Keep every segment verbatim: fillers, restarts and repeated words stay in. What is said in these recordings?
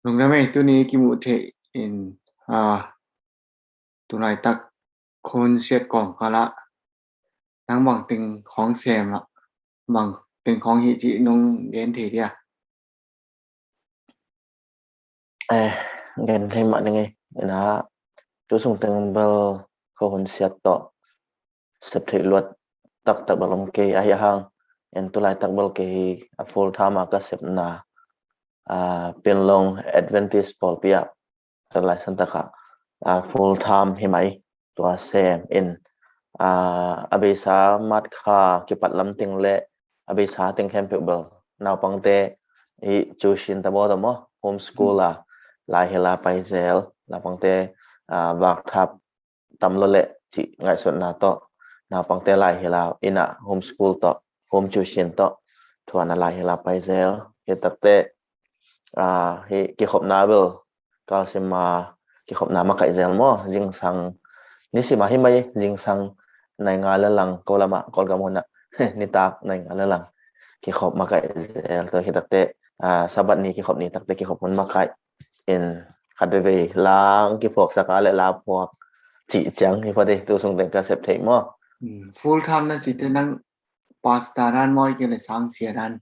Lungdam ei, tuni kimuh theih in, ah, tulaitak khonsiat kawmkal ah nang bangteng khawng sem ah, bangteng khawng hih cih nong gen thei dia? Eh, gen thei mah ning ei. Ina, tu sung teng bel khonsiat tawh sep theih luat taktak bel om kei, ahi hang en tulaitak bel kei hi a full time a ka sepna, ah, Pinlong Adventist pawlpi ah, tulai santak ah, ah, full time hi mai, tua sem in, ah, a beisa mat kha kipat lamteng le a beisa teng khempeuh bel naupangte hi tuition ta bawl ta maw, homeschool a, lai hel a pai zel, naupangte, ah, vakthap tam lo le cih ngaihsutna tawh, naupangte lai hel a, ina homeschool tawh, home tuition tawh, thuana lai hel a pai zel. Hi takte, ah, hi kikhopna bel kalsima kikhopna makaih zel maw, zingsang, nisima hi mai, zingsang nai nga le lang, ko lama, Kawlgam huna, nitak nai nga le lang kikhop makaih zel. Tua hi takte, ah, Sabbath ni kikhop ni takte kikhop hun makaih in khat veve lang kiphuak saka le la phuak cih ciang hi pha dei, tu sung teng ka sep theih maw. Full time na cite nang pastor dan maw, i kei le sangsia dan?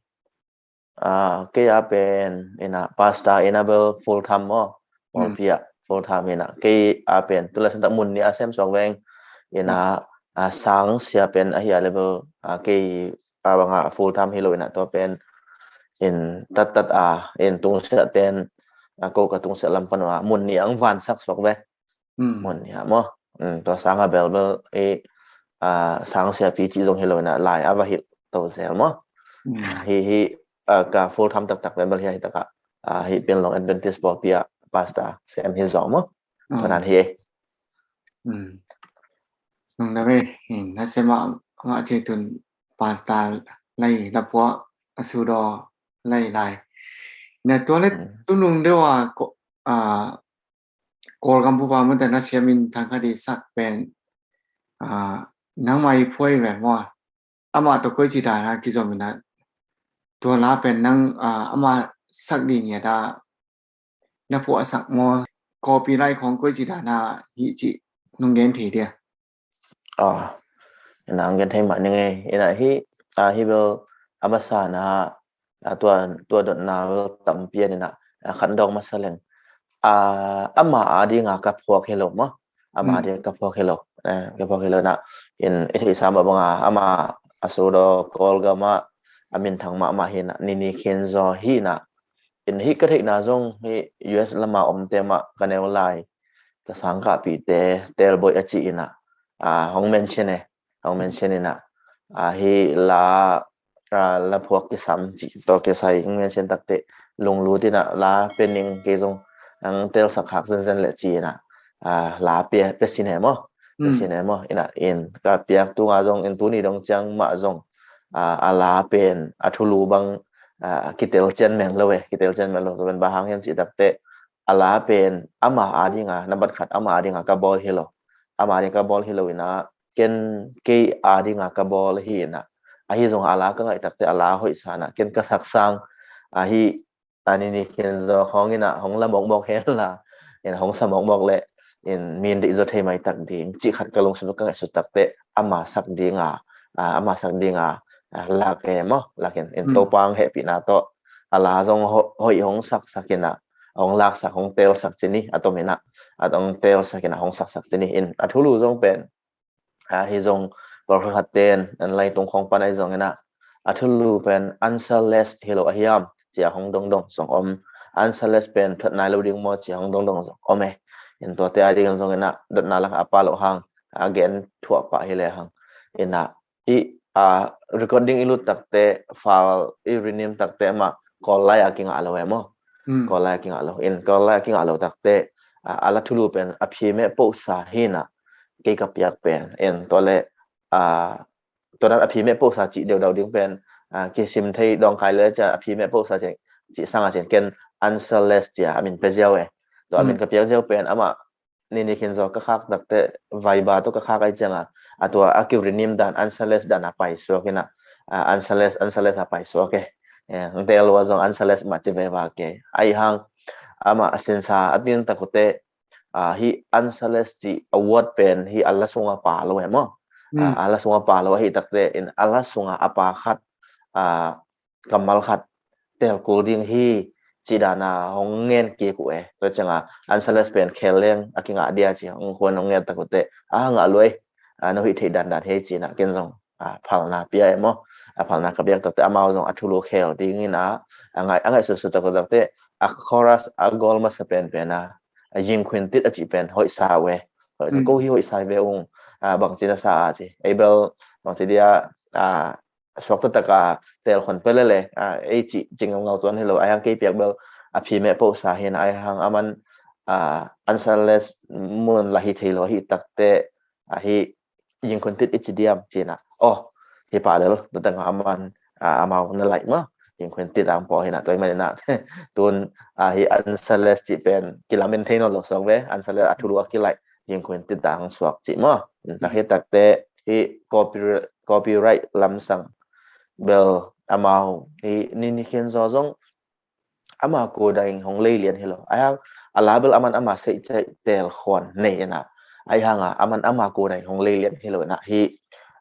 Ah, kei a pen ina pastor ina bel full time maw, pawlpi ah full time ina. Kei a pen tulai santak mun ni a sem suak veng ina, ah, sangsia pen ahi a level, ah, kei a banga full time hi lo ina, tua pen in tattat a in tungsiah ten, ah, ko ka tungsiah lam pan a mun ni ang vansak suak ve. Mun ni a maw. Tua sanga belbel i, ah, sangsiapi cih zong hi lo ina, lai a va hilh to zel maw. Hi, hi, ah, ka full time taktak belbel hi a, hi taka, ah, hi Pinlong Adventist pawlpi ah pastor sem hi zaw maw. Tua nan hi ei. Nung na ve, na sem a, ma cih tun pastor lai, la phuak, a sudaw lai lai. Na tua le tu nung deuh a, ah, Kawlgam pupa mun ta na siamin thangkhat i sak pen, ah, nangmah i phuai ve maw. Amah tawh koici dana kizom ina, tua la pen nang, ah, amah sak ding ngiat a na phuah a sak maw, copyright khawng koici dana hih cih nong gen thei dia? Ah, ina ang gen thei mah ning ei. Ina hi, ah, hi bel a masa na, ah, tua, tua dotna bel tampi an ina, ah, khan dawng masa leng. Ah, ama a dinga ka phuak hi lo maw. Ama a dinga ka phuak hi lo. Eh, ka phuak hi lo ina. In i theihsa mah banga ama a sudaw Kawlgam ah a minthang mahmah hi ina, Nini Khin Zaw hi ina. In hi ka theihna zong hi U S lama omte mah ka neu lai ka sangkahpihte Telboih a ci ina, ah, hong mention e, hong mention ina, ah, hi la, ah, la phuak kisam cih tawh kisai hong mention takte lunglut ina la pe ning, kei zong ang telsak khak zenzen le ci ina, ah, la pe, pe sin e maw. Pe sin e maw. Ina in ka piak tunga zong in tuni dong ciang mah zong, ah, a la pen a thulu bang, ah, kitel cian meng lo e, kitel cian meng lo. Tua pen bang hang hiam cih takte a la pen ama a dinga, nambat khat ama a dinga ka bawl hi lo. Ama a dinga ka bawl hi lo ina, ken kei a dinga ka bawl hi ina. Ahi zong a la ka ngaih takte a la hoih sa ina, ken ka sak sang, ahi, a Nini Khin Zaw khawng ina hong la mawkmawk hen la, in hong sa mawkmawk le in min deih zaw thei maitak ding cih khat ka lungsim ka ngaihsut takte ama sak dinga, ah, ama sak dinga, ah, lak e maw, lak in, in Topa hong hehpihna tawh a la zong ho-, hoih hong saksak ina, hong laksak, hong telsak ci ni, a tom ina, a hong telsak ina hong saksak ci ni. In a thulu zong pen, ah, hi zong pawlkhat ten an laitung khawng pan ahi zong ina, a thulu pen answerless hi lo a hiam cia hong dongdong zong om. Answerless pen thuat nai lo ding maw cia hong dongdong zong om e. In tuate a ding zong ina dotna lak a pa lo hang, a gen thuah pah hi le hang. Ina i, a, recording i lut takte, file i reneam takte mah Kawl lai a kingah lo e maw. Kawl lai a kingah lo. In Kawl lai a kingah lo takte, a, a la thulu pen a phi meh posa hi ina, kei ka piak pen. In tua le, a, tua dan a phi meh posa cih deuhdeuh ding pen, a, kisim thei dawngkai le cia a phi meh posa cih, cih sanga cin ken answerless cia a min pe ziau e. Tua a min ka piak ziau pen amah Nini Khin Zaw ka khak takte Viber tawh ka khak ai cianga, a tua a ki reneam dan answerless dan a pai suak ina, a, answerless, answerless a pai suak e. Eh, ang tel lua zong answerless mah ci veva ke. Ahi hang, ama a sinsa a tin takute, ah, hi Ansalles ci award pen hi a la sunga pa lo e maw. Ah, a la sunga pa lo ahi takte in a la sunga a pa khat, ah, kammal khat telkul ding hi ci dana hong ngen kik uh e. Tua cianga Ansalles pen khel leng a kingah dia ci hong huan hong ngen takute a ngah luai, a no hih theih dandan hei cina ken zong a phalna pia e maw. A phalna ka biak takte amau zong a thulu khel dingin a a ngai a ngai susu takute a chorus a gol masa pen pen a a Ying Khuin Tit a ci pen hoih sa uh e. Hoih sa ko hi hoih sa ve ung, a bang cina sa a ci ei bel bang ci dia a suak taktak a telkhon pelele a ei ci cing ngau tuan hi lo a hang kei piak bel a phi meh poh sa hin a hang aman a Ansalles mun la hi thei lo hi takte a hi Ying Khuin Tit i ci diam cina. Oh, hi pa lel, tu tang aman a amau na lai ma Ying Khuin Tit ang po hina toi manina tun a hi Ansalles ci pen kilamin thei no lo sok ve Ansalles a thulu a kilai Ying Khuin Tit ang suak ci ma. Ta hi takte hi copyright lamsang bel amau hi ni ni khen zo zong ama ko dang hong lei lian hi lo. Ai hang a la bel aman ama sei cai tel khuan nei ena. Ai hang a aman ama ko dang hong lei lian hi lo ena hi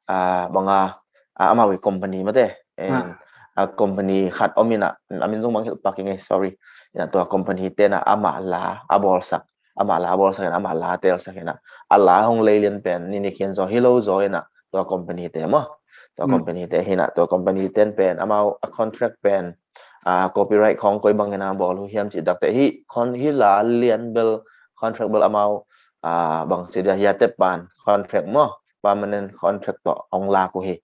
a banga a ama wi company mate. En a company khat om ina amin zong mang hil pak ngai sorry. Ina tua company tena ama la a bol sak ama la bol sak ina ama la tel sak ina a la hong lei lian pen ni ni khian zo hi lo zo ina tua company te maw. Tua company te hina tua company ten pen amau a contract pen a copyright khong koi bangin a bawl uh hiam cih takte hi khon hi la lian bel contract bel amau a bang ci dia hi a tep pan contract maw permanent contract tawh hong lak uh hi.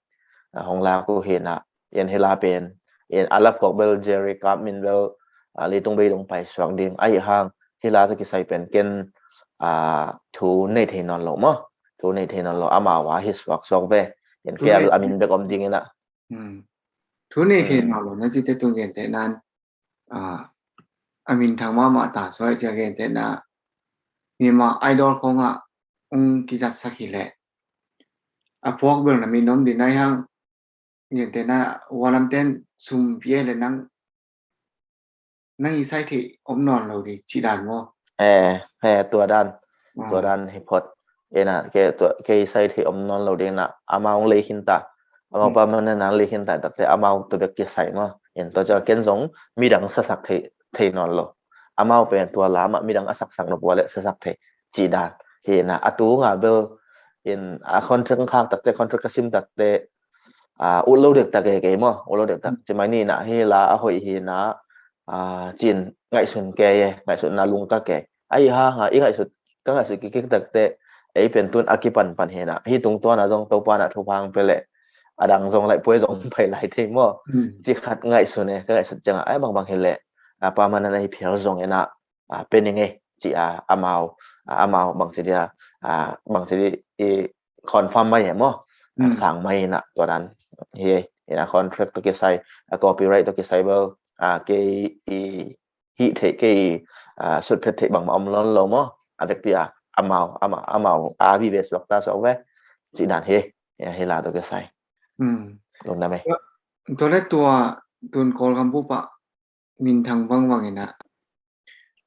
A hong lak uh hi na en hi la pen en a la phuak bel Jerry Kap min bel a leitung bei dong pai suak ding ahi hang hi la tawh kisai pen ken a thu nei thei nawn lo maw thu nei thei nawn lo amau a hi suak suak ve en ke a bel a min bek om ding ina thu nei thei nawn lo na ci te tung gen te nan a min thang mahmah ta suai sia gen te na Myanmar Idol khong ah ung kizat sak hi le a phuak bel na min om din ai hang gen te na walam ten sum pia le nang nang i sai thei om nawn lo di ci dan maw? Eh, eh, tua dan, tua dan hi phot. Ena ke tua ke i sai thei om nawn lo di na amau lei hin ta. Amau pa man na lei hin ta takte amau tu bek ki sai maw. En tua ca ken zong midang sasak thei thei nawn lo. Amau pen tua lama midang a saksak lo pua le sasak thei ci dan. Hi na a tu nga bel in a contract khak takte contract ka sim takte a ut lo dek tak e kei maw ut lo dek tak ci mai ni na hi la a hoih hi na a cin ngaihsun kei e ngaihsun na lung ka kei ahi hang a i ngaihsut ka ngaihsut kikik takte ei pen tun a kipan pan hi na hi tung tuan a zong topa na thuphang pele a dang zong lai puai zong pai lai thei maw ci khat ngaihsun e ka ngaihsut ciang a ai bangbang hi le a pa man na hi phial zong e na a pe ning e ci a amau a amau bang ci dia a bang ci di i confirm mai e maw a sang mai na tua dan hi e ina contract to kisai a copyright to kisai bel a ke i hi thei ke i a sut phet thei bang ma om lon lo maw a vek pia amau amau amau a vi ve suak ta suak ve ci dan hi e hi la to kisai lung na me tua le tua tun Kawlgam bupa minthang vangvang ina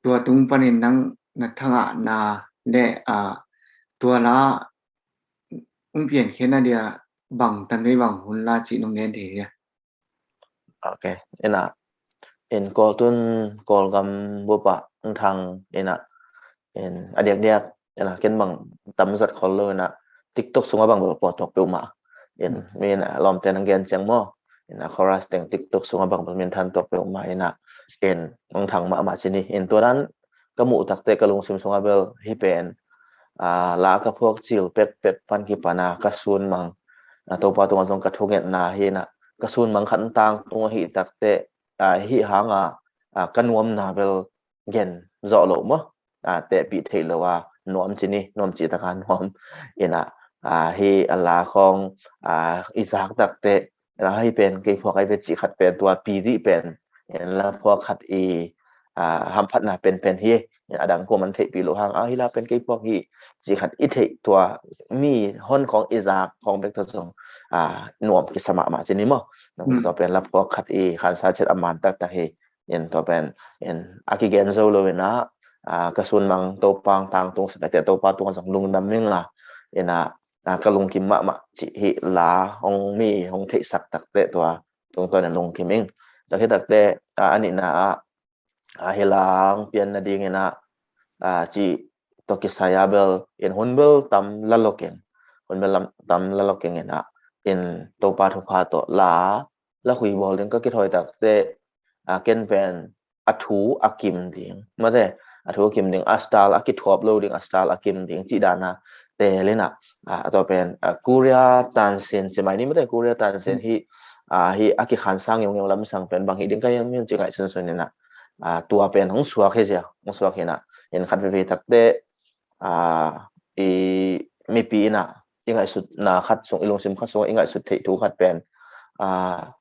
tua tung panin nang na thangah na le a tua la ung pian khen a dia bang tan vei bang hun la ci nung ngen thei dia. Ok, ina in Kawl tun Kawlgam bupa ung thang ina in a diak diak ina ken bang tam zat khol lo ina TikTok sunga bang bel pawtuak peuhmah in mi ina lawmte nang gen ciang maw ina chorus teng TikTok sunga bang bel min than tuak peuhmah ina in ung thang mahmah ci ni in tua dan ka muh takte ka lungsim sunga bel hi pen a la ka phuak cil pek pek pan kipana ka sun mang a Topa tunga zong ka thungetna hi ina ka sun mang khat tang tunga hi takte a hi hanga a ka nuamna bel gen zawh lo maw a tehpih theih lo a nuam ci ni nuam ci taka nuam ina a hi a la khawng a i zak takte ina hi pen kei phuak ai ve cih khat pen tua pi dih pen in la phuak khat i a hamphatna penpen hi in a dang kuaman theihpih lo hang a hi la pen kei phuak hi cih khat i theih tua mi hon khawng i zak khawng bek tawh zong a nuam kisa mahmah ci ni maw nang tua pen la phuak khat i khansa chet a man taktak hi In tua pen in a kigen zo lo in ah, ah, ka sunmang Topa hong tangtung sak a, tua Topa tungah zong lungdam ing a, in ah, ah, ka lungkim mahmah cih hih la hong mi hong theihsak takteh tua tungtawn in lungkim ing. Tua khit takteh, ah, a nihna ah, ah, hih la hong pian nading in ah, ah, cih tawh kisai a bel in hun bel tam la lo keng, hun bel lam-, tam la lo keng in ah, in Topa thupha tawh la, la khui bawl ding ka kithawi takteh, ah, ken pen a thu a kim ding, mate, a thu a kim ding, a style a kithuap lo ding, a style a kim ding cih dan a teel in ah, ah, a tua pen, ah, Korea tansen ci mai ni, mate, Korea tansen hih, ah, hih a kikhansa ngeungeu lamsang pen bang hih ding ka hiam hiam ci ngaihsunsun in ah, ah, tua pen hong suak hi ziau, hong suak hi in ah, in khat veve takteh, ah, i mipi in ah i ngaihsutna khat sung, i lungsim khat sung i ngaihsut theih thu khat pen, ah,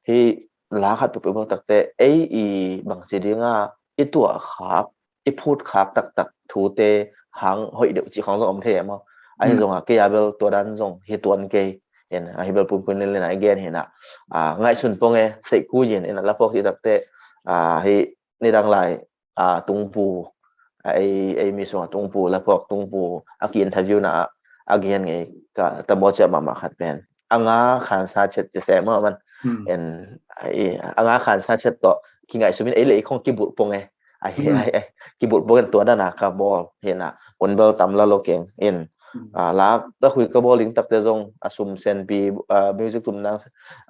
hih la khat peuhpeuh bang takteh ei i bangci ding a i tuahkhak, i phutkhak taktak thute hang hoih deuh cih khawng zong om thei e maw? Ahi zongah kei a bel tua dan zong hi tuan kei. In ah hih bel pumpui lel in ah i gen hi in ah, ah, ngaihsun pong e, seih kul in, in ah la phawk cih takteh, ah, hih nidang lai, ah, Tungpu, ah, ei, ei mi sungah Tungpu, la phawk Tungpu a ki-interview na ah a gen ngei ka ta mawh ciah mahmah khat pen a nga khansa chet ci se maw man. In, ah, i, a nga khansa chet tawh kingaihsut in ei le ei khawng kibulh pong e. Ahi, ahi, ahi, kibulh pong in tua dan a ka bawl hi in ah, hun bel tam la lo keng in, ah, la, la khui ka bawl ding takteh zong a sum senpi, ah, music tum nang,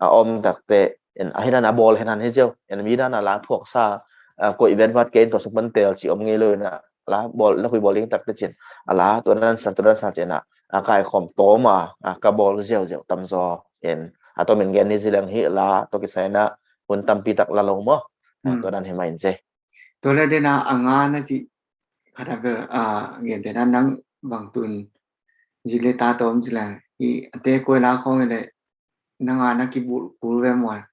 ah, om takteh in ahi dan a bawl hen han hi ziau. In mi dan a la phuaksa, ah, koih vetvat kei in tua sung pan teel cih om ngei lo in ah, la bawl, la khui bawl ding takteh cin, a la tua dan sa, tua dan sa cin ah, a kaikhawm tawm a, ah, ka bawl ziauziau tamzaw in, a tawm in gen ni ci leng hih la tawh kisai in ah hun tampi tak la lo maw? Ah, tua dan hi mah in ci. Tua le den a a nga na cih khat a bel, ah, gen te na nang bang tun zi le ta tawm ci leng i a te koi la khawng i le nang a na kibulh kul ve maw?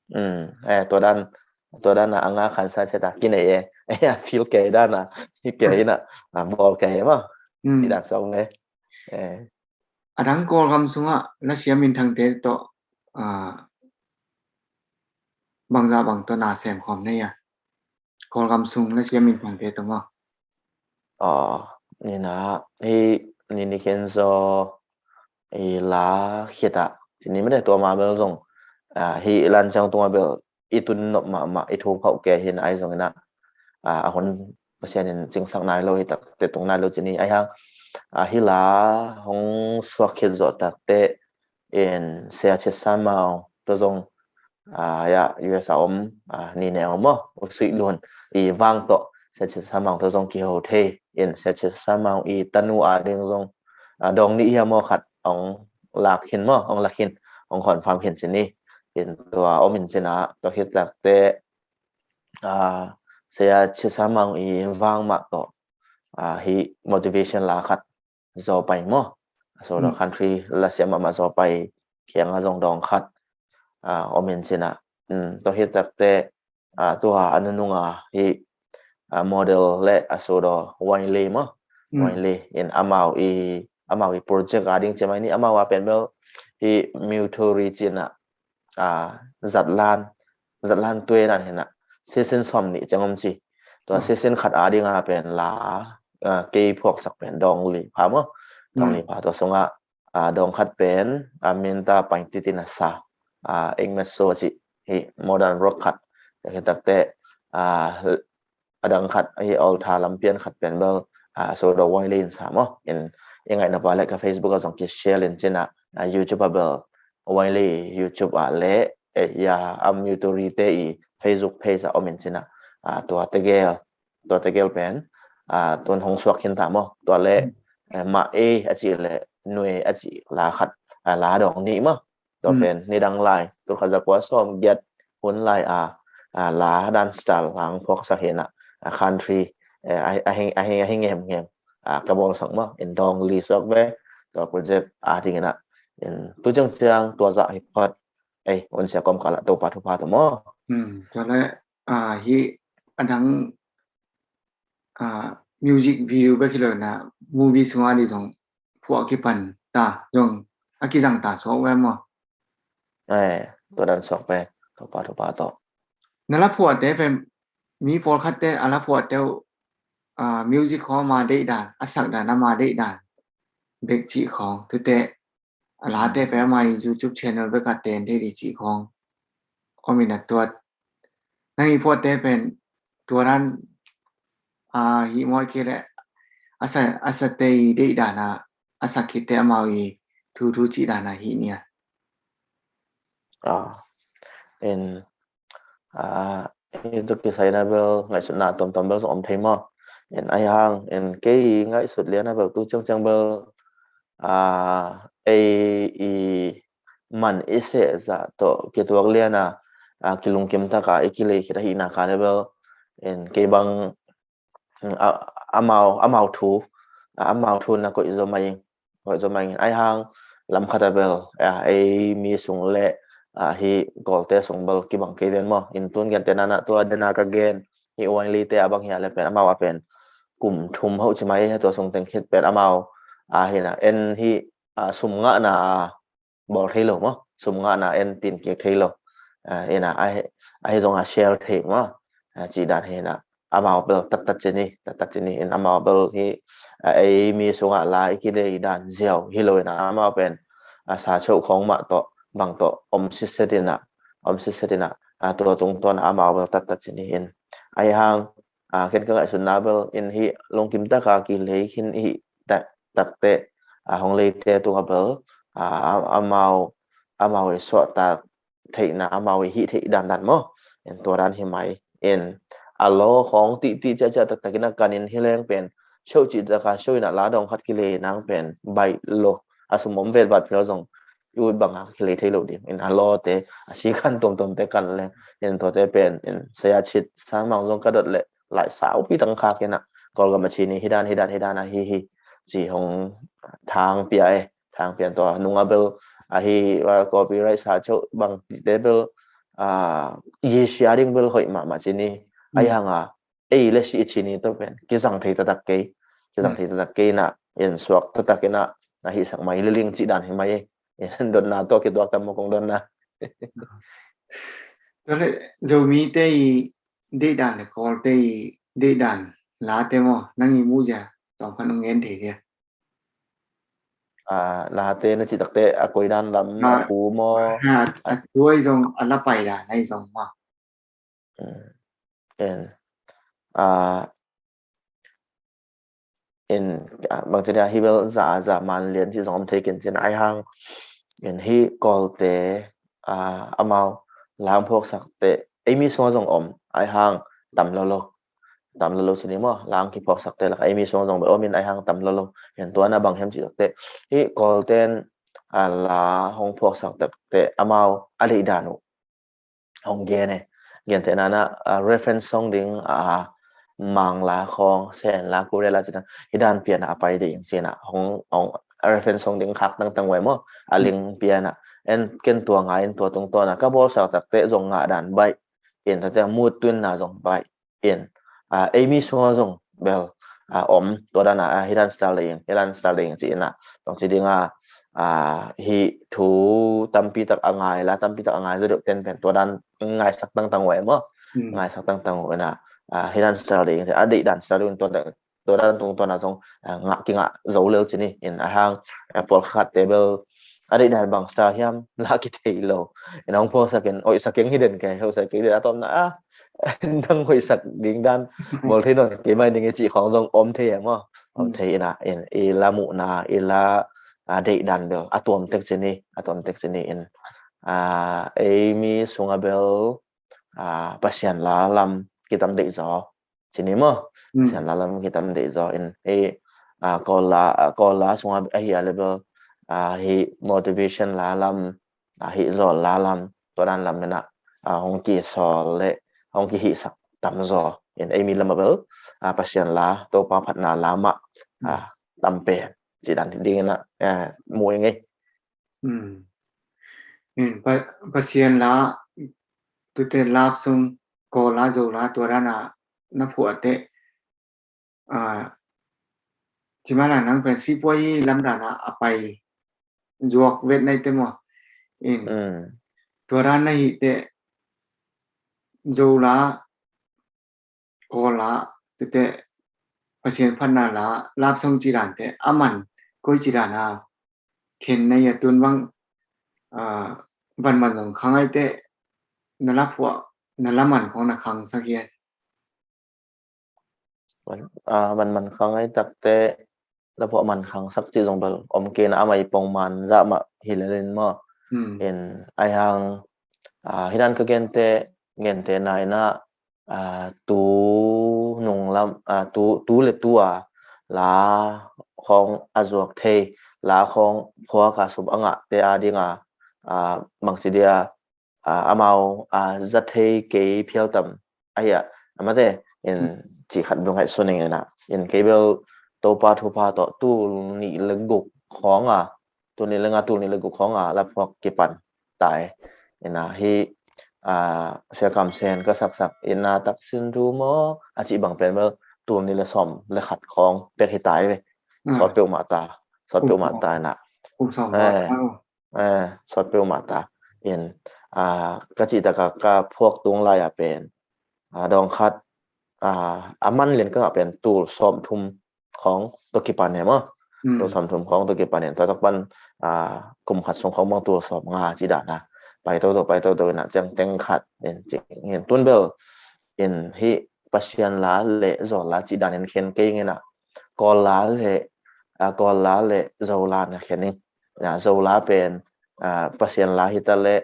Mm, eh, tua dan, tua dan a a nga khansa chet a kinei e. Eh, a feel kei dan a hi kei in ah, ah, bawl kei e maw? Hi dan sawng e. Eh. A dang Kawlgam sungah lasiam minthangte tawh, ah, bangzah bang tawh na sem khawm na hia? Kawlgam sung lasiam minthangte tawh maw? Aw, ni na, hih ni ni khen zaw i la khit ah ci ni mate, tua ma bel zong, ah, hih lan ciang tungah bel i tun nop mahmah, i thu khauh kei hi in ah, ahi zongin ah, ah, a hun Pasian in cingsak nai lo hi takteh, tung nai lo ci ni. Ahi hang, ah, hih la hong suak khit zawh takteh in Sia Chet Sa Mau tawh zong, ah, ya, U S a om, ah, ni ne om aw, U Suih Lun i vang tawh Sia Chet Sa Mau tawh zong kiho thei in, Sia Chet Sa Mau i tanu a ding zong, ah, dawng nih hiam aw khat hong lak khin maw, hong lak khin, hong confirm khin ci ni. In tua om in ci in ah, tua khit takteh, ah, Sia Chet Sa Mau i vang mah tawh, ah, hih motivation la khat Zaw Pai maw? A so, mm, country lasiam mahmah Zaw Pai kiangah zong dawng khat, ah, om in ci in ah. Mm, tua hi takteh, ah, tua a nunung a hih, ah, model le a so, Wai Lei maw? Mm. Wai Lei in amau i, amau i project a ding ci mai ni, amau a pen bel hih Mewthouri ci in ah, ah, zatlan, zatlan tuai dan hi in ah, season sawm nih ciang om ci. Tua, mm, season khat a ding a pen la, ah, kei phuaksak pen Dawng Li Pha maw? Dawng Li, mm, Pha, tua sungah, ah, dawng khat pen, ah, Minta Paingtit in a sa, ah, Engmet So ci, hih modern rock khat. Tua hi takteh, ah, a dang khat, hih Altar lam pian khat pen bel, ah, so, Wai Lei in sa maw? In, i ngaihna pa le ka Facebook ah zong ki share in ci in ah, ah, YouTube ah bel, Wai Lei YouTube ah le, eh, ya, a Mewthouri te i Facebook page ah om in ci in ah, ah, tua tegel, tua tegel pen, ah, tun hong suak khin ta maw? Tua le, mm, eh, Mah Ei a cih le Nuai a cih la khat, ah, la dawng nih maw? Tua, mm, pen nidang lai, tul khat za kua sawm giat hun lai a, ah, la dan style hong phuaksak hi in ah, ah, country, eh, a, a hi, a hi, a hi ngemngem, ah, ka bawlsak maw? In Dawng Li suak ve, tua project a ding in ah. In tu ciangciang tua zah hi phot. Ei, hun sia kawmkal ah Topa thupha tawh maw? Hmm, tua le, ah, hih a dang, ah, music video bek hi lo in ah, movie sung a ding zong phuah kipan ta, zong a kizang ta suak ve maw? Eh, tua dan suak ve, Topa thupha tawh. Na la phuahte pen mi pawlkhatte a la phuahte uh, music khawng ama deihdan, a sakdan ama deihdan bek cih khawng, tute a late pen ama i YouTube channel bek a ten thei dih cih khawng om in a tuat. Nang i phuahte pen tua dan, a, hih mawh kei leh a sa, a sate i deihdan a, a sak khitte amau i thu thu cih dan a hih nia. Ah, in ah, i tu kisai na bel ngaihsutna tuamtuam bel zong om thei maw? In ahi hang in kei ngaihsut lian a bel tu ciangciang bel ah, ei i man i seh zah tawh kituak lian a, ah, kilungkim taka i kilei khit ahihna kha le bel in kei bang amau amau thu amau thu na koih zo mai ing koih zo mai ing ahi hang lam khat a bel ei mi sung le hi Kawlte sung bel kibang kei ven maw? In tun gente nana tua dena ka gen hi uang lite a bang hi a le pen amau a pen kum thum ho ci mai hi tua sung teng khit pen amau a hi na en hi sum ngahna a bawl thei lo maw, sum ngahna en tin kik thei lo. Ina ahi zong a share thei maw, cih dan hi na amau bel taktak cini taktak cini in amau bel hi ei mi sungah la i kidei dan ziau hi lo ina amau pen a sa cheuh khawng mah tawh bang tawh om siset ina om siset ina tua tungtawn amau bel taktak cini in ahi hang a ken ka ngaihsutna bel in hi lungkim taka kilei khin hi takte a hong leite tunga bel amau amau i suahtak theihna amau i hih theih dandan maw? In tua dan hi mai in a law khawng tihtih ciahciah taktakin a kanin hi leng pen show cih taka show in a la dong khat kilei nang pen baih lo a sum om vet vat phial zong i ut banga kilei thei lo ding in a lawte a si kan tuamtuamte kan leng in tuate pen in saya chit sang mang zong ka dot leh lai saupi tang khak ina Kawlgam a chini hi dan hi dan hi dan a hi hi ci hong thang pia e thang pian tua nunga bel ahi copyright sa cheuh bang tite bel a yi sia ding bel hoih mahmah cini ahi hanga ei le si i chini to pen kizang thei tatak kei kizang thei tatak kei na in suak tatak ina na hi sak mai liling ci dan hi mai in donna to kituak tam mo kong donna. Tole Zomi te i deidan le Kawlte i deidan late mo nang i mu zia tawm khan ung ngen thei dia. Late na ci takte a koidan lam a pu maw? A tuai zong a la pai dan ai zong maw? En a in bangci dia hi bel za za man lian ci zong om thei kin cin ai hang in hi Kawlte amau lam phuak sakte ei mi sung zong om ai hang tam lo lo tam lo lo sini maw lang ki phuak sakte laka ei mi sung zong be om in ai hang tam lo lo in tua na bang hem ci takte hi Kawlten a la hong phuak sakte amau a lei dan uh hong gen e gen te nana reference song ding a mangla khong senla kurela cina hi dan piana a pai ding cina hong hong reference song ding khak tang tang wai maw a ling piana en ken tua ngai in tua tung tona ka bol sak takte zong ngah dan bai in tate mut tun na zong bai in ei mi sunga zong bel om tua dana hi dan style ding hi dan style ding ci ina tong ci dinga hi thu tampi tak a ngai la tampi tak a ngai zo deuh ten pen tua dan ngaisak tangtang uh e maw ngaisak tangtang uh ina hi dan style ding a deih dan style ding tua dan tung tua na zong ngah kingah zo lel cini in a hang pawlkhat te bel a deih dan bang style hiam la ki thei lo in hong pawlsak in oihsak keng hi den kai hoihsak keng hi den a tawmna a nang hoihsak ding dan bawl thei nawn kei mai ding i cih khawng zong om thei e maw om thei ina in i la muhna i la a deih dan bel a tuam tek cini a tuam tek cini in a ei mi sunga bel a Pasian la lam kitam deih zaw cini maw Pasian la lam kitam deih zaw in ei a Kawlla Kawlla sunga ahi a le bel a hi motivation la lam a hi zawl la lam tua dan lam ina a hong ki sawl le hong ki hihsak tam zaw in ei mi lam a bel a Pasian la Topa phatna la mah a tam pen ci dan ding ina mu ing ei. Pasian la tute lap sung Kawlla Zolla tua dana na phuahte cimana nang pen sipuai lam dana a pai zuak vet naite maw in tua dan na hihte Zo la, Kawl la, tete Pasian phatna la, love song ci dan te a man koi ci dan a khen na hi a, tun bang, ah, van man zong khang ai te, na la phuah, na la man khong na khang sak hi a. Van, ah, van man khang ai tak te, la phuah man khang sak ci zong bel om kei na, a mai pong man zah mah hi lel in maw. Hmm. In ai hang, ah, hi dan ka gen te, gen te na in ah, ah, tu nung lam, ah, tu, tu le tu a la khong a zuak thei, la khong phuak a sum a ngah te a ding a, ah, bangci dia, ah, amau, ah, za thei kei phial tam ahi a, a mate in ci khat bel ngaihsun ing in ah. In kei bel Topa thupha tawh tul nih le guk khong a, tul nih le nga, tul nih le guk khong a la phuak kipan tai. In ah hi, ah, Sia Kam Sen ka saksak in ah, Taksin Thu Maw a cih bang pen bel tul nih le sawm le khat khong pek hi tai ve. Hmm. Sawt peuhmah ta, sawt peuhmah ta in ah. Kum sawm. Eh, eh, sawt peuhmah ta. In, ah, ka cih tak a ka phuak tung lai a pen, ah, dawng khat, ah, a man lian ka ngah pen tul sawm thum khong tawh kipan hi maw. Hmm. Tul sawm thum khong tawh kipan in, tua tak pan, ah, kum khat sung khong bang tul sawm nga ci dan a pai toto, pai toto in ah ciang teng khat in ci in, tun bel in hi Pasian la le Zo la ci dan in khen kei ing in ah, Kawl la le, ah, Kawl la le Zo la na khen ing. In ah Zo la pen, ah, Pasian la hi ta le,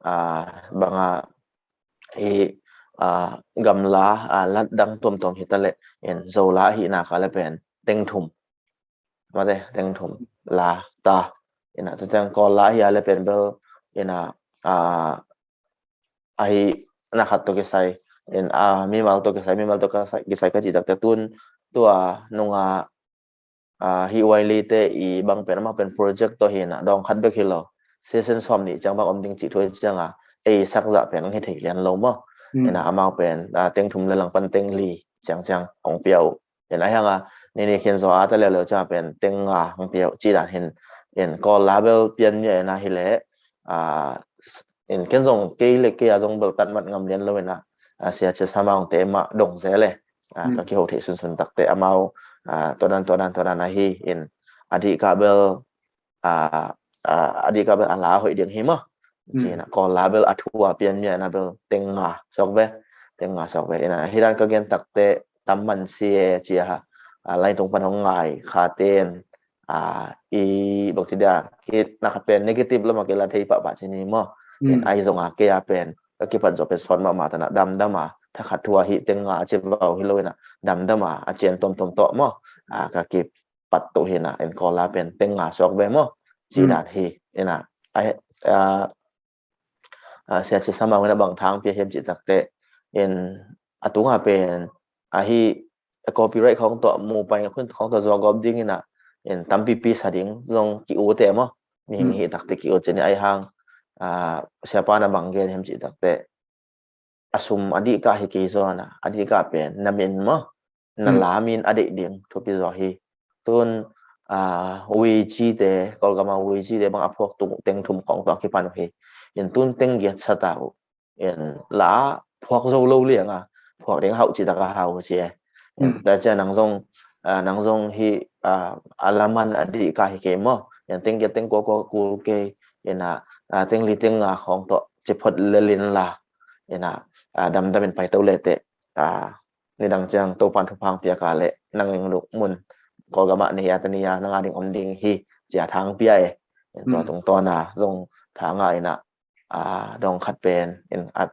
ah, bang a hi, ah, gamla, ah, lat dang tuamtuam hi ta le, in Zo la ahihna ka le pen teng thum. Mate, teng thum la ta. In ah tu teng Kawl la hi a le pen bel in ah, ah, ahi na khat tawh kisai, in, ah, mimal tawh kisai, mimal tawh kisai, kisai ka cih tak te tun tua nung a, ah, hi Wiley te i bang pen amah pen project tawh hi in ah dawng khat bek hi lo, session sawm nih ciang bang om ding cih thu a ciang a, ei sak zah pen ang hi thei lian lo maw. Hmm. In ah amau pen, ah, teng thum le langpan teng li ciang ciang hong pia uh. In ah hi hang a, ni ni khin zaw a ta leuleu ciang a pen teng nga hong pia uh ci dan hi in, in Kawl la bel pian mi a in ah hi le, ah, in ken zong kei le kei a zong bel tat mat ngam lian lo in ah, ah, Sia Cin Sa Mang te mah dong zel e. Ah, hmm. Ka kiho theih sunsun tak te amau, ah, tua dan, tua dan, tua dan ahi in, a dih kah bel, ah, ah, a dih kah bel a la hoih ding hi maw. Hmm. Ci in ah Kawl la bel a thu a pian mi a in ah bel teng nga suak ve, teng nga suak ve. In ah hi dan ka gen tak te tam man si e ci a, ah, lai tung pan hong ngai kha ten, ah, i bang ci dia, kei na khat pen negative lam a kei la thei pahpah ci ni maw. Hmm. In ai zong a kei a pen ka kipat zawh pen sawt mahmah ta in ah damdam a, thakhat thu a hi teng nga a ci vau hi lo in ah damdam a, a cian tuamtuam tawh maw. Ah, ka kipat to hi in ah, in Kawl la pen teng nga suak ve maw. Ci dan hi in ah, ai, ah, ah, Sia Cin Sa Mang in ah bang thang pia hiam cih tak te, in a tung a pen, ah, hi, ah, copyright khong tawh mu pai khun khong tawh zuak gawp ding in ah, in tampipi sa ding zong ki u te maw. Mihing hi tak te ki u ci ni ai hang, ah, Sia pa na bang gen hiam cih tak te, a sum a dih kah hi kei zaw in ah, a dih kah pen na min maw, na la min a deih ding thupi zaw hi. Tun, ah, Wei Ci te, Kawlgam a Wei Ci te bang a phuak tung teng thum khong tawh a kipan uh hi. In tun teng giat sa ta uh. In la phuak zo lo liang a, phuak ding hauh ci tak a hau ci e. In ta cia nang zong, ah, nang zong hi, ah, a la man a dih kah hi kei maw. In teng giat teng kua kua kul kei. In ah, ah, teng li teng nga khong tawh ci phot lel in la. In ah, ah, damdam in pai to le te. Ah, nidang ciang Topan thupha hong piak a le nang ing luk mun Kawlgam ah nei a ta ni a nang a ding om ding hi ci a thang pia e. In tua tungtawn a zong thang a in ah, ah, dawng khat pen in ah,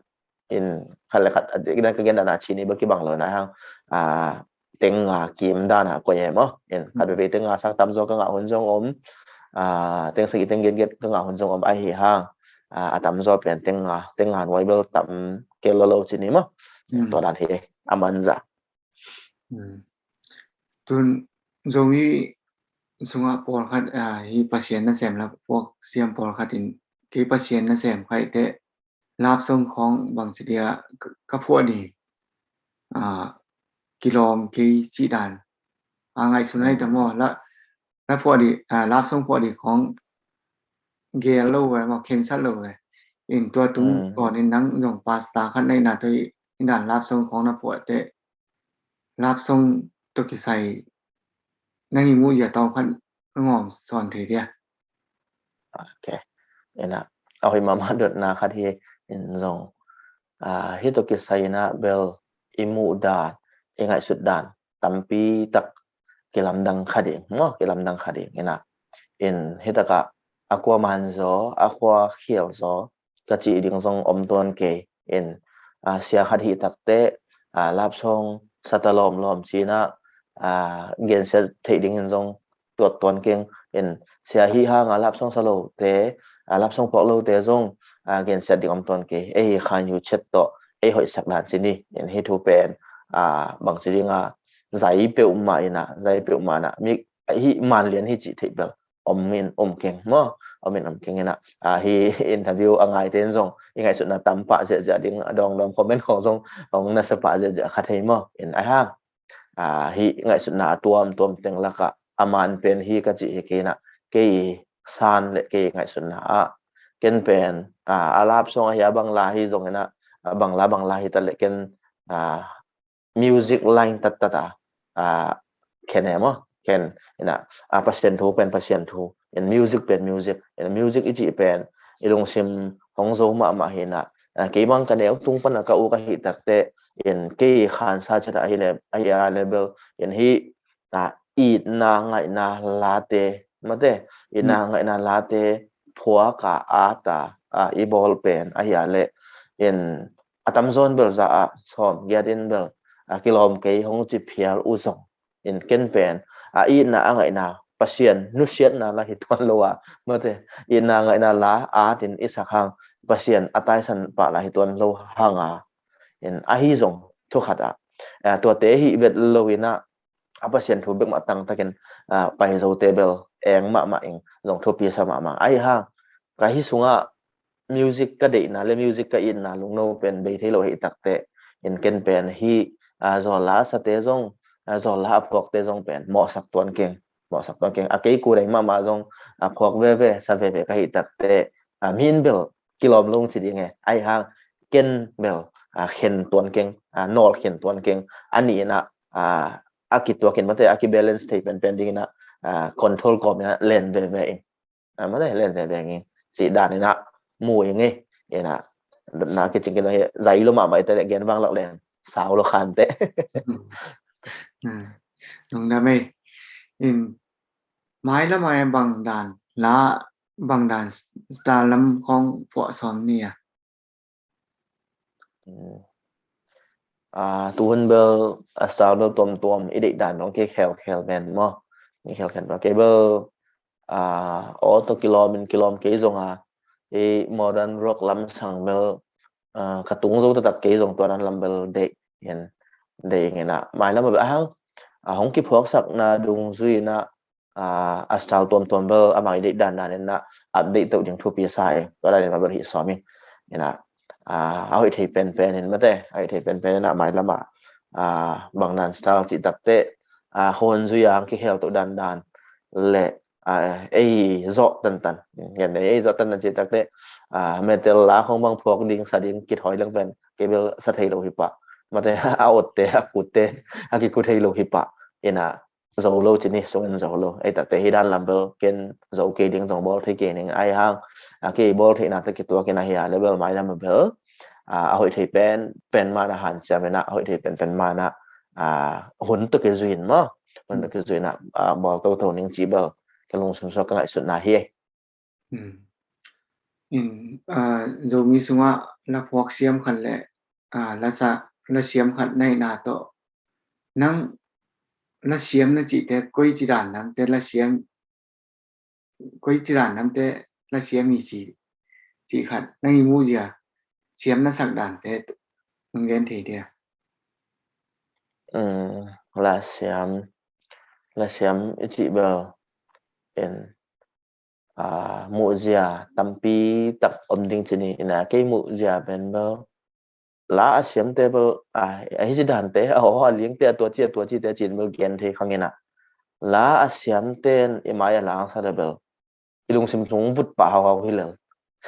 in khat le khat, ah, i dan ka gen dan a ci ni bel kibang lo in ah hang, ah, teng nga kim dan a koih e maw. In khat veve teng nga sang tam zaw ka ngah hun zong om, ah, teng sagih teng giatgiat ka ngah hun zong om ahi hang, ah, a tam zaw pen teng nga, teng nga nuai bel tam kei lo lo ci ni maw. Tua dan hi a man zah. Tun Zomi sungah pawlkhat, ah, hi Pasian nasem la phuak siam pawlkhat in kei Pasian nasem khaih teh love song khong bang ci dia ka, ka phuah ni, ah, kilawm kei cih dan. Ah, ngaihsun ai ta maw, la, la phuah di, ah, love song phuah di khong gel lo ve maw, khensat lo ve. In tua tung Mm. kawnin nang zong pastor khat na hihna tawh hih dan love song khawng na phuah teh, love song tawh kisai nang i muhzia tawm khat na ngawm sawn thei dia. Ok. Ina, a hoih mahmah dotna khat hi in zong, ah, hih tawh kisai ina bel i muh dan, i ngaihsut dan tampi tak kilamdang kha ding, maw, kilamdang kha ding. Ina, in hih takah a kua man zaw, a kua khial zaw ka cih ding zong om tuan kei. In, ah, sia khat hih takteh, ah, love song sa ta lawmlawm ci-in ah, ah, gensiat theih dingin zong tuat tuan keng. In sia hih hanga love song sa lote, ah, love song phuak lote zong, ah, gensiat ding om tuan kei. Ei hi khan yu chet tawh ei hoihsak dan ci ni. In hih thu pen, ah, bangci dinga zai peuhmah ina, zai peuhmah ina mi hih manlian hi cih theih bel om in om keng maw, om in om keng ina, ah, hih interview a ngaite in zong i ngaihsutna tam pah ziahziah ding, a dawngdawng comment khawng zong hong nasa pah ziahziah kha thei maw. In ahi hang, ah, hih ngaihsutna a tuamtuam teng lakah a man pen hi ka cih hi kei ina, kei i san le kei i ngaihsutna ah ken pen, ah, a love song ahi a bangla hi zong ina, a bangla bangla hi ta le ken, ah, music line tattat a, ah, khen e maw, khen ina, ah, Pasian thu pen Pasian thu, in music pen music, in music i cih pen i lungsim hong zo mahmah hi ina, ah, kei bang ka neu tung pana ka uk ahih takteh, in kei khansa chat ahi le, ahi a le bel, in hih, ah, itna ngaihna late, mate, itna Mm. ngaihna late phuak a, at a, ah, i bawl pen ahi a le, in a tamzaw in bel za ah sawm giat in bel, ah, kilawm kei hong ci phial uh zong, in ken pen a itna a ngaihna Pasian nusiatna la hi tuan lo a, mate, itna ngaihna la at in i sak hang Pasian a taisan pah la hi tuan lo hanga, in ahi zong thu khat ah, ah, tuate hih vet lo ina, a Pasian thu bek mah tangtakin, ah, pai zote bel eng mahmah ing, zong thupi sa mahmah. Ahi hang, ka hih sungah music ka deihna le music ka itna lungno pen bei thei lo ahih takteh, in ken pen hih, ah, zawlla a sate zong, ah, zawlla a phuakte zong pen mawhsak tuan keng, mawhsak tuan keng. A kei kudai mahmah zong, ah, phuak veve, sa veve ka hih takteh, ah, mi in bel kilawm lo ci ding e. Ahi hang, ken bel, ah, khen tuan keng, ah, nawl khen tuan keng. A nih ina, ah, a kituakin mate, a kibalance thei penpen ding ina, ah, control kawm ina len veve in. Ah, mate, len veve in. Cih dan ina mu ing e. Ina, na kicing kilo hi, zai lo mahmah i te le gen vang lak len. Sau lo khan te. Hmm. Hmm. Lungdam e. In, mailam ah bang dan, la bang dan style lam khawng phuah sawm ni a. Hmm. Ah, tuhun bel, ah, style bel tuamtuam, i deih dan dong kei khelkhel ven maw. Kei khelkhel ven. Kei bel, ah, aw tawh kilawm in kilawm kei zong a, i modern rock lam sang bel, ah, ka tung zo taktak kei zong tua dan lam bel deih, hian deih ing ina. Mailam ah bel a hang, ah, hong kiphuaksakna dungzui ina, ah, a style tuamtuam bel amah i deih dandan ina update toh ding thupi sa ing. Tua dan ina bel hih sawm ing. Ina, ah, a hoih thei penpen in mate, a hoih thei penpen ina mailam ah, ah, bang dan style cih takteh, ah, hon zui a hong kikhel toh dandan le, ah, ei zawh tantan. Gen ei zawh tantan cih takteh, ah, metal la khawng bang phuak ding, sa ding kithawi leng pen kei bel sa thei lo hi pah. Mate, a otte, a kutte, a kiku thei lo hi pah. Ina, zo lo ci ni, sungin zo lo. Ei takte hi dan lam bel ken zo kei ding, zong bawl thei kei ning. Ahi hang, a kei bawl theihna te kituakin ahi a le bel mailam ah bel, ah, a hoih thei pen, pen mana hanciam ina, a hoih thei pen, pen mana, ah, hun tawh kizui in maw. Hun tawh kizui ina, ah, bawl toto ning cih bel ka lungsim sungah ka ngaihsutna hi. Hmm. In, ah, Zomi sungah la phuak siam khat le, ah, la sa, la siam khat na hihna tawh, nang la siam na cihte, koi ci dan namte la siam, koi ci dan namte la siam hi ci, cih khat, nang i muhzia, siam na sak dante, nong gen thei dia. Hmm, la siam, la siam i cih bel, in, ah, muhzia tampi tak om ding ci ni. Ina, kei muhzia pen bel, la a siamte bel, ah, a hi ci dante, a aw a liangte, a tua ci, a tua cite ci in bel gen thei kha ing ina. La a siamte in i mai a la hong sa le bel, i lungsim sung vut pah hauhau hi lel.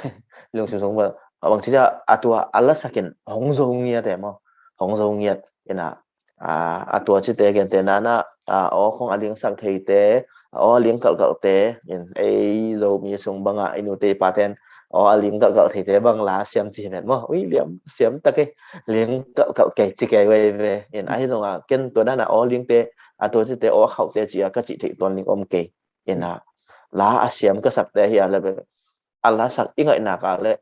I lungsim sung bel, a bang ci a, a tua a lasak in hong zo ngiat e maw, hong zo ngiat. Ina, a, a tua cite gentehna na, a, aw khong a lingsak theite, aw a ling kalhkalhte, in ei Zomi sung banga i nute i paten aw a ling kalhkalh theite bang la siam ci hi met maw. Ui, liam siam tak e, ling kalhkalh kei ci kei veve. In ahi zonga ken tua dana aw lingte, a tua cite aw a khauhte ci a ka cih theih tuan ling om kei. Ina, la a siam ka sakte hi a le be, a lasak i ngaihnak a le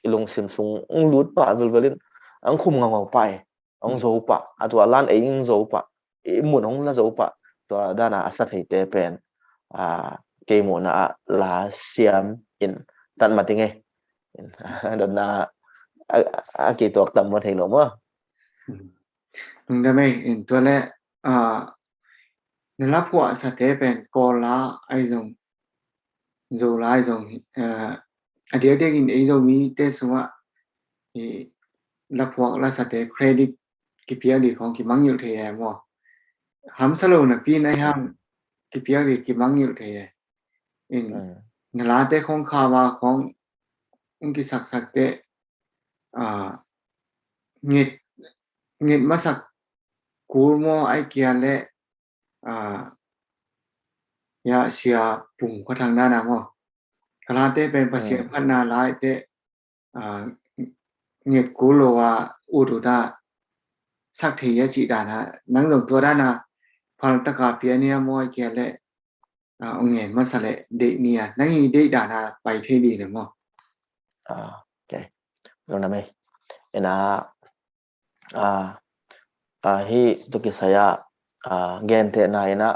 i lungsim sung lut pah velvelin ang khum ngaungau pah e. Hong zo pah, a tua lan ei hong zo pah, i mun hong la zo pah, tua dana a sa theite pen, a, kei muhna ah la siam in tan mating e. Dotna a, a kituak tam maw thei lo maw. Lungdam e, in tua le, a, na la phuah sate pen Kawl la ai zong, Zo la ai zong, a, a diakdiak in ei Zomite sungah i la phuak la sate credit kipiak dih khong kimangngilh thei e maw. Hamsa lo napi in ahi hang kipiak dih kimangngilh thei e. In na late khong khava khong hong kisaksakte, a, nget, nget masak kul maw ai kia le, a, ya sia pung khuathang dana maw. Ka late pen Pasian phatna laite, a, nget kul lo a ut uta sak thei a cih dana, nang zong tua dana phal taka pia nia maw ai kia le, a, ong ngen masa le deih nia, nang i deih dana pai thei dih le maw. A, ok. Lungdam e. Ina, a, a, hi tu kisaya, a, gentehna ina,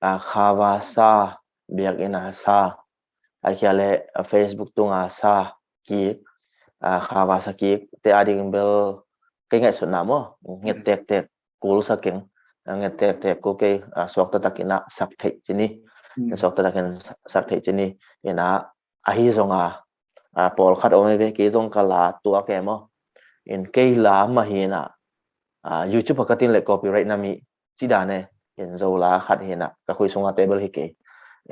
a, khava sa, biakina sa, a kia le, a, Facebook tunga sa kik, a, khava sa kik te ading bel kei ngaihsutna maw, nget tektek kul sa keng, a, nget tektek kul kei, a, suakta takina sak theih cini, suakta takin sak theih cini, ina, ahi zonga, a, pawlkhat om e ve, kei zong ka la tuak e maw. In kei la mah hi ina, a, YouTube a ka tin le copyright na mi ci dan e, in Zo la khat hi ina, ka khui sunga table hi kei.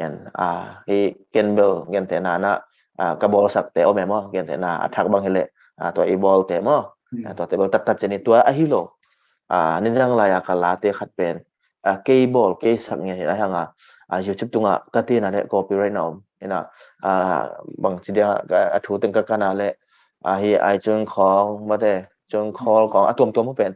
In, a, hi ken bel gentehna na, a, ka bawlsakte om e maw, gentehna a thak bang hi le, a, tua i bawlte maw, a, tua table taktak cini tua ahi lo. A, nidang lai a ka late khat pen, a, kei bawl, kei sak ngiat hi a hanga, a, YouTube tunga ka tina le copyright na om. Ina, a, bang ci dia, a, a thu teng ka kana le, a, hi ai cun khong, mate, cun khol khong, a tuamtuam pen.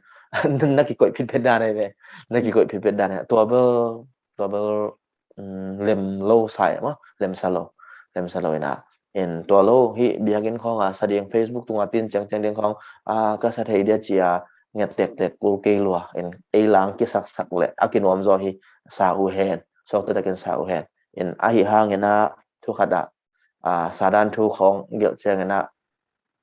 Na kikoih phitphet dan ai ve. Na kikoih phitphet dan ai. Tua bel, tua bel, um, lem lo sai, ma, lem sa lo. Lem sa lo ina. In tua lo, hi biakinn khong a sa ding, Facebook tunga tin ciangciang ding khong, a, ka sa thei dia cia, nget tektek kul kei lua. In ei lang kisaksak le, a kinuam zaw hi, sa uh hen. Suakta takin sa uh hen. In ahi hangin a, thu khat a, a, sa dan thu khong gelh ciangin a,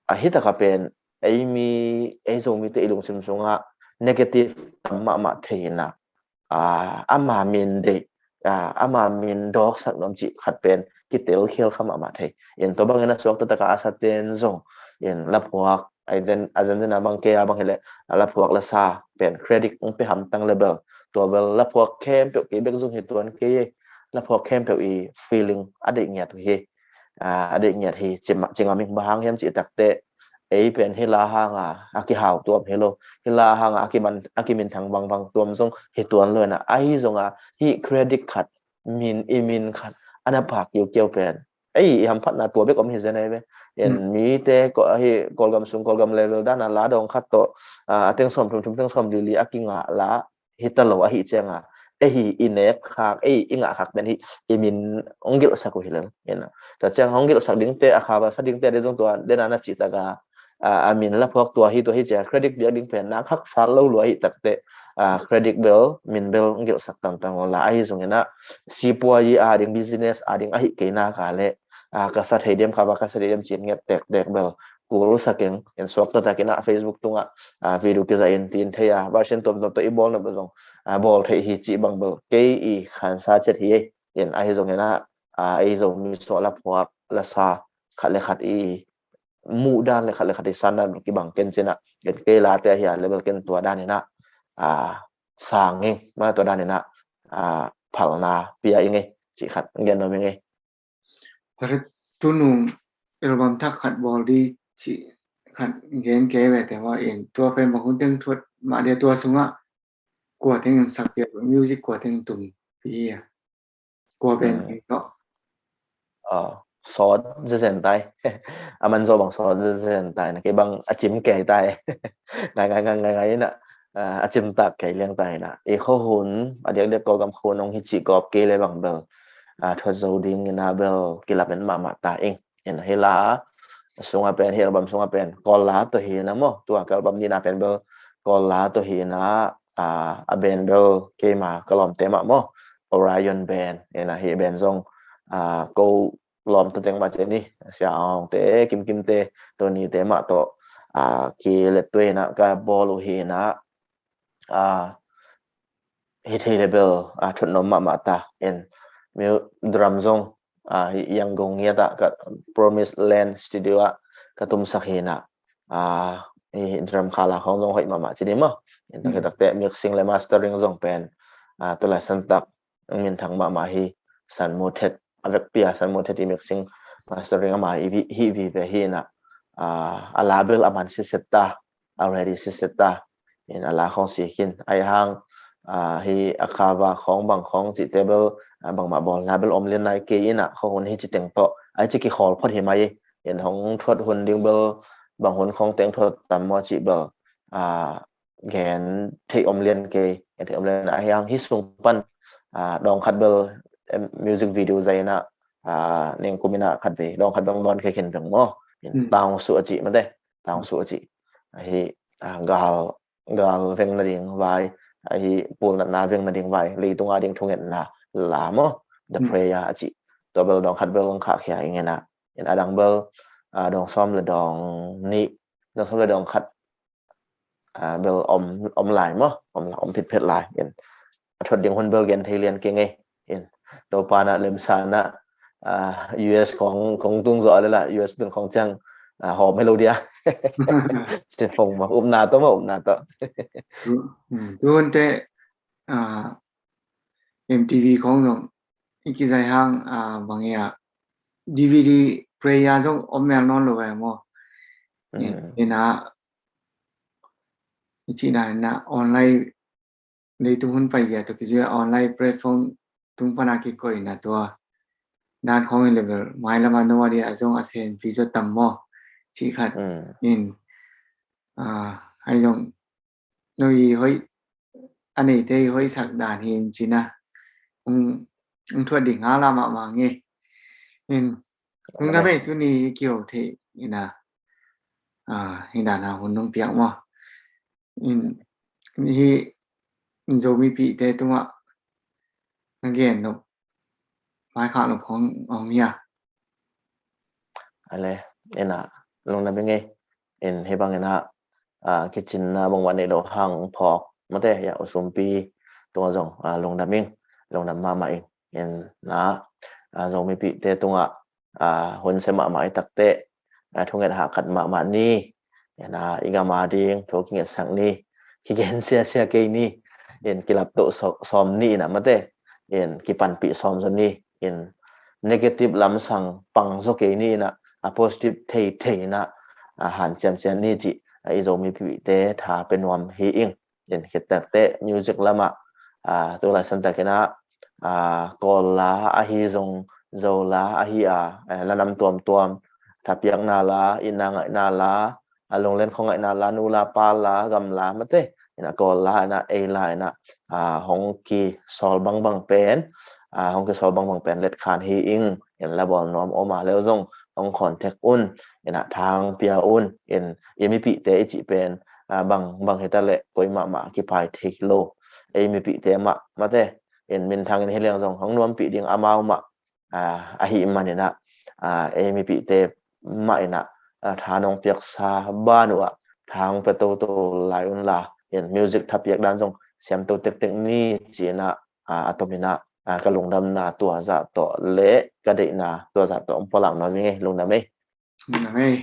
a hi taka pen, ei mi, ei Zomite i lungsim sungah negative tam mahmah thei ina, a, ama min deih, a, ama min dawksak nuam cih khat pen kitel khial kha mahmah thei. In tua bangin a suakta taka a saten zong, in laphuak, a zen, a zenzen a bang kei a bang hi le, a laphuak lasa pen credit hong pe hamtang le bel. Tua bel laphuak khempeuh kei bek zong hi tuan kei, laphuak khempeuh i feeling a deih ngiat uh hi. A, a deih ngiat hi, ci ma-, ci ngam ing bang hang hiam cih takte, ei pen hi la hanga a kihau tuam hi lo, hi la hanga a kiman, a kiminthang bangbang tuam zong hi tuan lo ina, ahi zonga hi credit khat, min, i min khat, a na phak kiukiau pen. Ei, i hamphatna tua bek om hi zen ai ve. En, mite, ko, hi, Kawlgam sung, Kawlgam level dana la dawng khat tawh, a, a teng sawm thum thum, teng sawm li li a kingah la, hi ta lo ahi cianga, ei hi i nek khak, ei i ngah khak pen hi i min hong gilhsak uh hi lel. Ina, tua ciang hong gilhsak dingte, a khava sa dingte, a dei zong tua, dena na cih taka, a, a min laphuak tua hi, tua hi cia, credit biak ding pen, nak haksa lo lua hi takte, a, credit bel, min bel hong gilhsak tangtang uh la, ahi zongina, sipuayi a ding, business a ding, ahi kei naka le, a, ka sa thei diam, khava ka sa thei diam cin nget tektek bel, kul sa keng, in suakta takin a Facebook tunga, a, video kiza in tin thei a, version tuamtuam tawh i bawl na bel zong, a, bawl thei hi cih bang bel, kei i khansa cet hi ei, in ahi zongin a, a, ei Zomi suah laphuak, lasa, khat le khat i muh dan le khat le khat i san dan bel kibang ken cin a, in kei late ahi a le bel ken tua dan ina, a, sang ing, ma tua dan ina, a, phalna pia ing ei, cih khat, gen nuam ing ei. Tua leh tunung album thak khat bawl di ci khat gen kei ve te wa in tua pen bang hun teng thuat mah dia tua sungah kua teng in sak pia music kua teng tum pi a kua pen kei ko. Sawt zezen tai. A man zo bang sawt zezen tai na kei bang a cim kei tai. Ngai ngai ngai ngai ngai na a cim tak kei liang tai na i kho hun a diak diak ko gam khun ong hi ci gop kei le bang bel a thuat zo ding ina bel kilap en mahmah ta ing. In hi la sunga pen hi album sunga pen kol la to hi na mo tua ka album ni na pen bel kol la to hi na a ben bel keima ka lawmte mah mo Orion ben ina hi ben zong ko lawm ta teng mah ceni sia aung te kimkim te to ni te mah to ki let tuina ka bol uh hi na hi thei le bel thut nom mahmah ta in drum zong Yangon ngiat ah ka Promise Land Studio ah ka tumsak hi na drum khala khong zong hoih mahmah cini maw in takte mixing le mastering zong pen tulai santak minthang mahmah hi san mu thet a vekpia san mu thet i mixing mastering ama hi vive hi na a la bel a man siset ta already siset ta in a la khong sikin ai hang hi a kava khong bang khong cihte bel bangmah bawlna bel om lian nai kei ina khong hun hi ci teng tawh ai ci kikhawl phot hi mai in hong thuat hun ding bel bang hun khong teng thuat tam maw cih bel gen thei om lian kei gen thei om lian ai hang hi sung pan dawng khat bel music video zaina neng kumina khat ve dawng khat bel nawn kei khen beng maw tang su a cih mate tang su a cih ahi gal gal veng nading vai ahi pulnatna veng nading vai leitunga ding thungetna la maw the prayer a cih tua bel dawng khat bel khah khia ingena in a dang bel dawng sawm le dawng nih dawng sawm le dawng khat bel om om lai maw om om phitphet lai in a thuat ding hun bel gen thei lian kei ngei in Topa na lemsa na US khong khong tung zo le la US bin khong chang hawm hello dia. Sifong ma upna to ma upna to. Tun te MTV khong zong iki zai hang bang ya DVD player zong om mel non lo mo. Ina ichi na na online leitung hun pai ya to kizui online platform tung pana kikoi na tua dan khong in level mai lama no adia zong a sen pi zo tam mo chi khat in ai zong no i hoi a nei te i hoi sak dan hin china ung thuat ding hala mahmah nge in ung na mei tuni kiho thei ina hi dan a hun nung piak mo in hi Zomipihte tungah na gen nop mai khak nop khong om hia? Ale ina lungna bingei in hi bang ina kicinna bangwan nei lo hang phawk mate ya usumpi tunga zong lungna ming lungna mama in in na Zomipihte tunga hun se mahmah i takte thunget hahkat mahmah ni ina i gama ding thu kingetsak ni kigen siasia kei ni in kilap toh sawm ni ina mate in kipanpih sawm zo ni in negative lamsang pang zo kei ni ina a positive thei thei ina a han ciamciam ni cih i Zomipihte tha pe nuam hi ing in khittakte music lama tulai santak ina Kawl la ahi zong Zo la ahi a lanam tuamtuam thapiakna la itna ngaihna la a lunglen kho ngaihna la nu la pa la gam la mate ina Kawl la ina ei la ina hong kisawl bangbang pen hong kisawl bangbang pen letkhan hi ing in la bawl nuam om a leu zong hong contact un ina thang pia un in i mipihte i cih pen bang bang hita le koi mahmah kipai thei lo ei mipihte mah mate in minthang in hi liang zong hong nuampih ding amau mah ahi man ina ei mipihte mah ina tha nong piaksa ban uh ah tha hong pia toto lai un la in music thapiak dan zong siam to tektek ni ci ina a tom ina ka lungdamna tua zah tawh le ka deihna tua zah tawh hong pulak nuam ing ei lungdam ei. Lungdam ei.